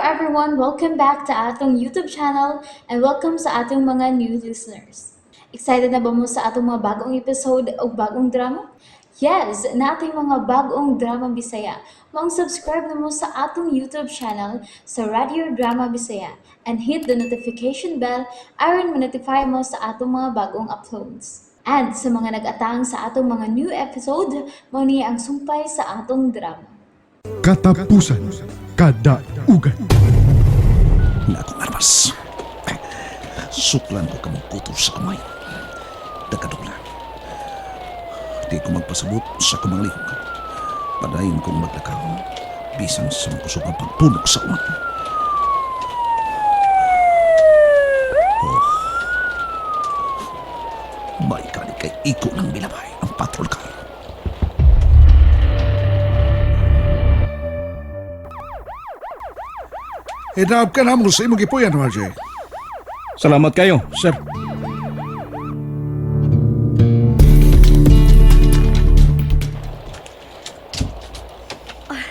everyone! Welcome back to atong YouTube channel and welcome sa atong mga new listeners. Excited na ba mo sa atong mga bagong episode o bagong drama? Yes, nating mga bagong drama Bisaya. Maong subscribe na mo sa atong YouTube channel sa Radio Drama Bisaya and hit the notification bell aron ma-notify mo sa atong mga bagong uploads. And sa mga nag-atang sa atong mga new episode, mao ni ang sumpay sa atong drama. Katapusan. Kadaugan. Na akong armas. Suklan ko kamong kuto sa kamay. Dagadula. Di ko magpasabot sa akong mga lihok. Padayon kong maglakaw. Bisan sa makusog ang pagpunok sa uwan. Oh. May kani kay iko ng bilabay ang patrol car. Hinaab ka na mo sa imong gipuyan, RJ. Salamat kayo, sir.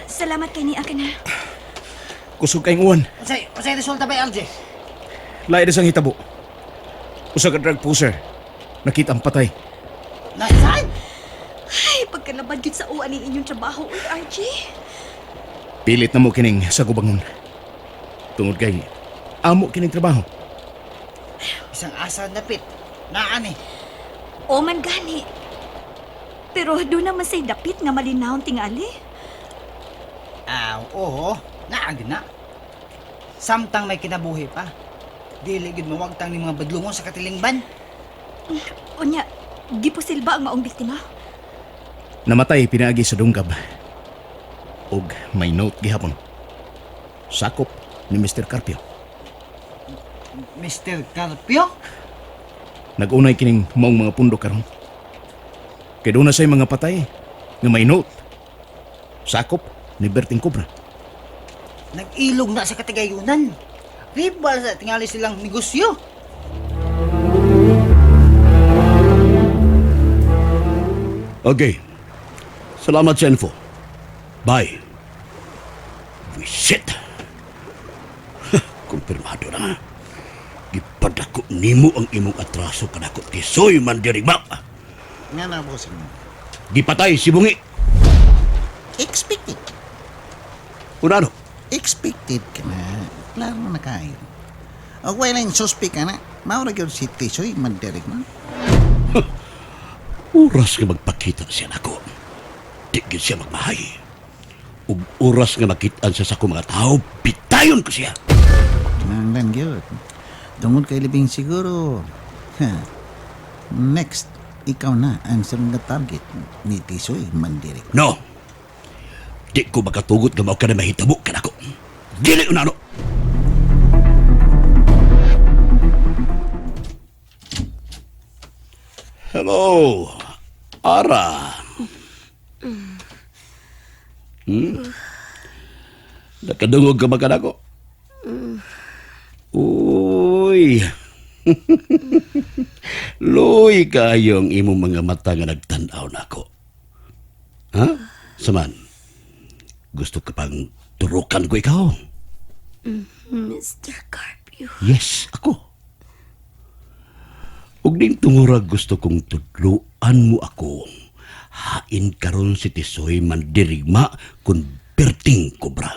Salamat kay ni akin ha. Kusog kayong uwan. Unsay resulta ba, LJ? Lain na siyang hitabo. Usa ka drug pusher. Nakita ang patay. Nasaan? Ay, pagkalabad yun sa uwan ng inyong trabaho, uy, RJ. Pilit na mo kining sa gubangon. Tungod kay amo kining trabaho. Isang asa dapit. Naan eh. O man gani. Pero doon naman sa'y dapit nga malinawon tingali. Ah, oo. Naan gid na. Samtang may kinabuhi pa. Dili gid mawagtang ni mga badlungon sa katilingban. Unya, gipusil ba ang maong biktima? Namatay pinaagi sa dunggab. Og may note gihapon. Sakop ni Mr. Carpio. Mr. Carpio? Nag-unay kining maong mga pundo karon. Kay doon na sa'y mga patay nga may note. Sakop ni Berting Cobra. Nag-ilog na sa katigayunan. Riba sa tingali silang negosyo. Okay. Salamat sa info. Bye. Visit. Kumpirmado na. Gipadako nimo ang imong atraso kanako tisoy man dirigma. Nga na, bossing. Gipatay si Bungi. Expected. Unano? Expected ka na. Klaro na kayo. O kung lang suspect ka na, maura yun si Tisoy mandirig mo. Oras nga magpakita siya nako. Di gyud siya magmahay. Ug oras nga makitaan siya sa akong mga tao, bitayon ko siya. Kinahanglan gyud. Tungod kay libing siguro. Ha. Next, ikaw na ang sunod na target ni Tisoy mandirig. No. Di ko makatugot nga mao ka na mahitabo kanako. Dili unano. Hello, Ara. Nakadungog ka ba kanako? Uy. Luy kayong imong mga mata nga nagtan-aw nako. Ha? Saman, gusto ka pang turukan ko ikaw? Mr. Carpio. Yes, ako. Ug ning tungura gusto kong tudluan mo ako. Hain karon si Tisoy mandirigma kun perting kobra.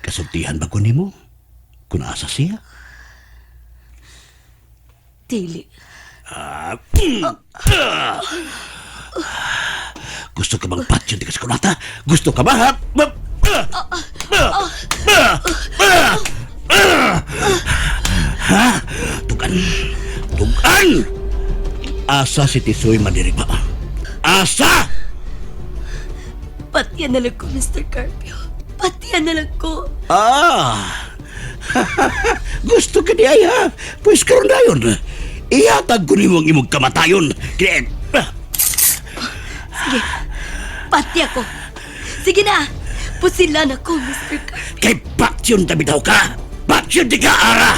Kasultihan ba ko nimo? Kung asa siya? Dili. Gusto ka bang patyon di ka sa kulata? Gusto ka ba, ha? Ha? Tugan! Tugan! Asa si Tisoy mandirigma? Asa! Patiyan na lang ko, Mr. Carpio. Patiyan na lang ko. Ah! Gusto ka di ay ha? Pwes karon dayon. Ihatag ko nimo ang imong kamatayon. Kaya, Sige, pati ako. Sige na, pusilan ako, Mr. Carpio. Kay paksyon tabi daw ka! Paksyon di ka, Ara!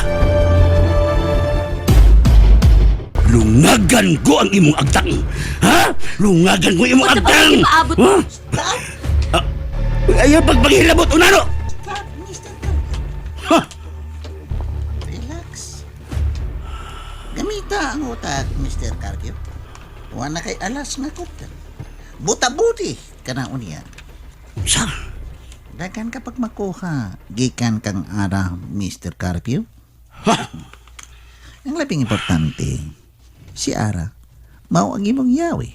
Lungagan ko ang imong agtang! Ha? Lungagan ko imong Unsa pa agtang! man ipaabot? Ha? Ah, Ayaw pagpaghilabot, unano! Stop, Mr. Carpio. Ha! Relax. Gamita ang utak, Mr. Carpio. Wala kay alas nga kopter. Buta-buti ka na unya. Sa? Dagan kapag makuha, gikan kang ara, Mr. Carpio. Ha? Ang labing importante, si Ara, mao ang imong yawi.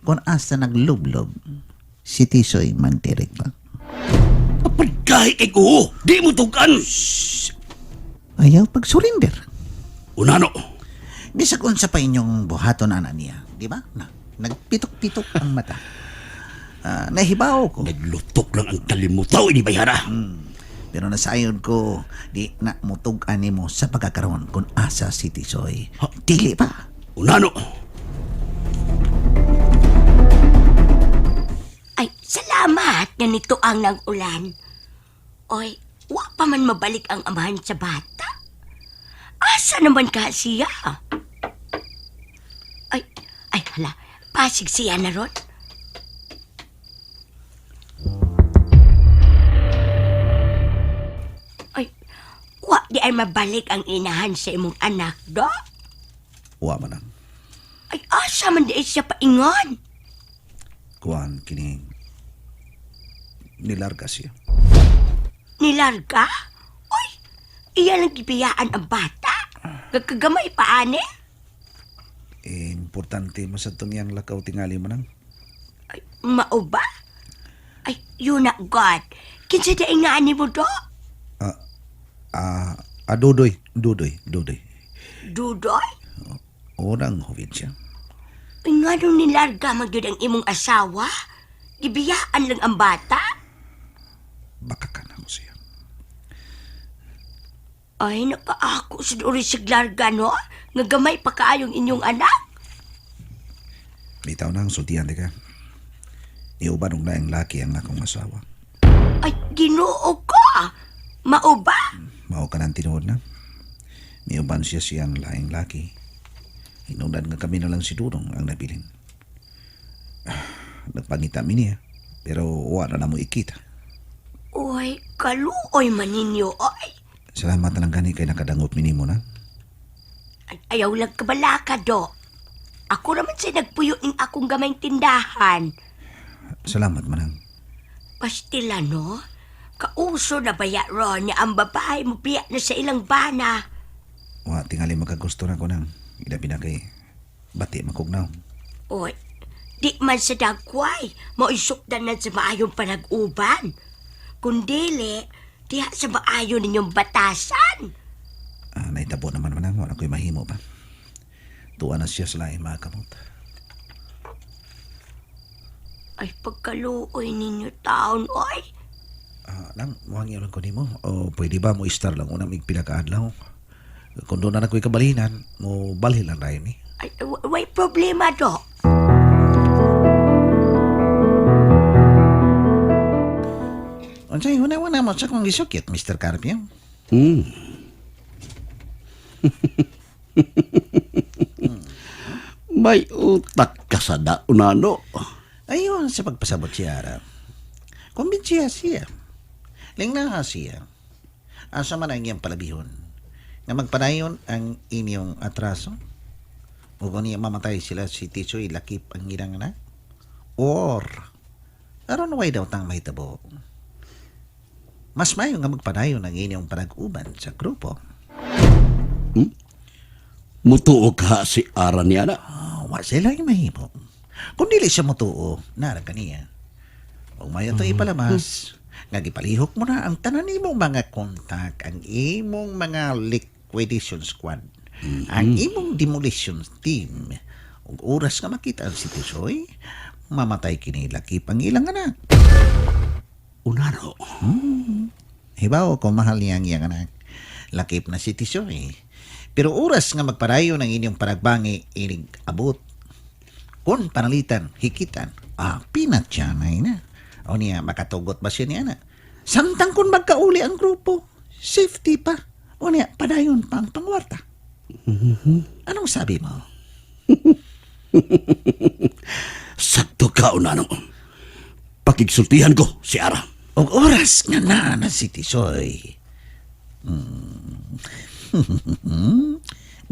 Kung asa naglublob, si Tisoy mantirik pa. Pagkahi kay ko, di mo tugan! Ayaw pag-surrender. Unano! Bisag unsa pa inyong buhaton ana niya, di ba? Na, nagpitok-pitok ang mata. Ah, nahibaw ko. Naglutok lang ang kalimutaw ini bayara. Pero nasayon ko, di na mutug animo sa pagkakaroon kung asa si Tisoy. Dili pa. Unano! Ay, salamat na nito ang nag-ulan. Oy, wa pa man mabalik ang amahan sa bata. Asa naman ka siya? Ay, ay hala, pasig siya na ron. Ay, wa di ay mabalik ang inahan sa imong anak, do? Wa man ang Ay, asa man di ay siya paingon? kuan kini nilarga siya. Nilarga? Uy, iya lang gibiyaan ang bata. Gagkagamay pa, ane. Eh, importante masad tong iyang lakaw tingali man ang. Ay, mao ba? Ay, yun na, God. Kinsa da nga ani mo do? Ah, ah, Dudoy, Dudoy, Dudoy. Dudoy? Unang huwid siya. Ay, nga nung nilarga man gyud ang imong asawa? Gibiyaan lang ang bata? Baka ka na ko siya. Ay, nakaako sa uri sa larga, no? Nga gamay pa kaayong inyong anak. Bitaw na ang sultihan di ka. Iuban og laing laki ang akong asawa. Ay, ginoo ko. Mao ba? Mao ka ng tinuod na. Miuban siya siyang laing laki. Hinungdan nga kami na lang si Dudong ang nabilin. Ah, nagpangita mi niya, pero wala na mo ikita. Uy, kaluoy man ninyo, oy. Salamat na lang gani kay nakadangop mi nimo na. Ay, ayaw lang kabalaka, do. Ako naman sa nagpuyo ning akong gamayng tindahan. Salamat manang. Pastila, no? Kauso na baya ron niya ang babae mo biya na sa ilang bana. Wa tingali makagusto na ko nang. Ilabi na kay bati makugnaw. Oy, di man sa dagkway, maisukdan na sa maayong panag-uban. Kung dili, diha sa maayo ninyong batasan. Ah, naitabo naman manang wala ko'y mahimo pa. Tuwa na siya sa laing mga kamot. Ay, pagkaluoy ninyo taon, oy. Ah, lang, muhangyo lang ko nimo. O pwede ba mo istar lang unang pila ka adlaw? Kung doon na ako'y kabalinan, mo balhin lang tayo ni. Ay, way problema, do. Unsay huna-huna mo sa kong gisukit, Mr. Carpio? May utak ka sa daunano. Ayun sa pagpasabot si Ara. Kumbinsiya siya. Lingnaha siya. Asa man ang iyang palabihon. Nga magpadayon ang inyong atraso. O kung niya mamatay sila si Tisoy lakip ang ilang anak. Or, aron way daw tang mahitabo. Mas mayo nga magpadayon ang inyong panag-uban sa grupo. Mutuo ka si Ara niya na. Ah, wa sila yung mahimo. Kung dili siya motuo, narang kaniya. Kung mayo to ipalamas, nga gipalihok mo na ang tanan nimong mga kontak, ang imong mga liquidation squad, ang imong demolition team. Ug oras nga makita ang si Tisoy, mamatay kini laki pang ilang anak. Unano. Hibaw ko mahal niya ang iyang anak. Lakip na si Tisoy. Pero oras nga magparayo ng inyong panagbangi, inig abot. Kung panalitan, hikitan, ah, pinatyanay na. O niya, makatugot ba siya niya na? Samtang kung magkauli ang grupo, safety pa. O niya, padayon pa ang pangwarta. Anong sabi mo? Sakto ka, unano. Pakigsultihan ko si Ara. Og oras nga naa na si Tisoy.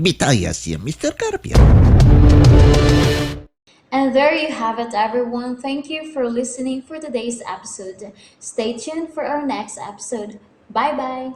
Bitaya siya, Mr. Carpio. And there you have it, everyone. Thank you for listening for today's episode. Stay tuned for our next episode. Bye bye.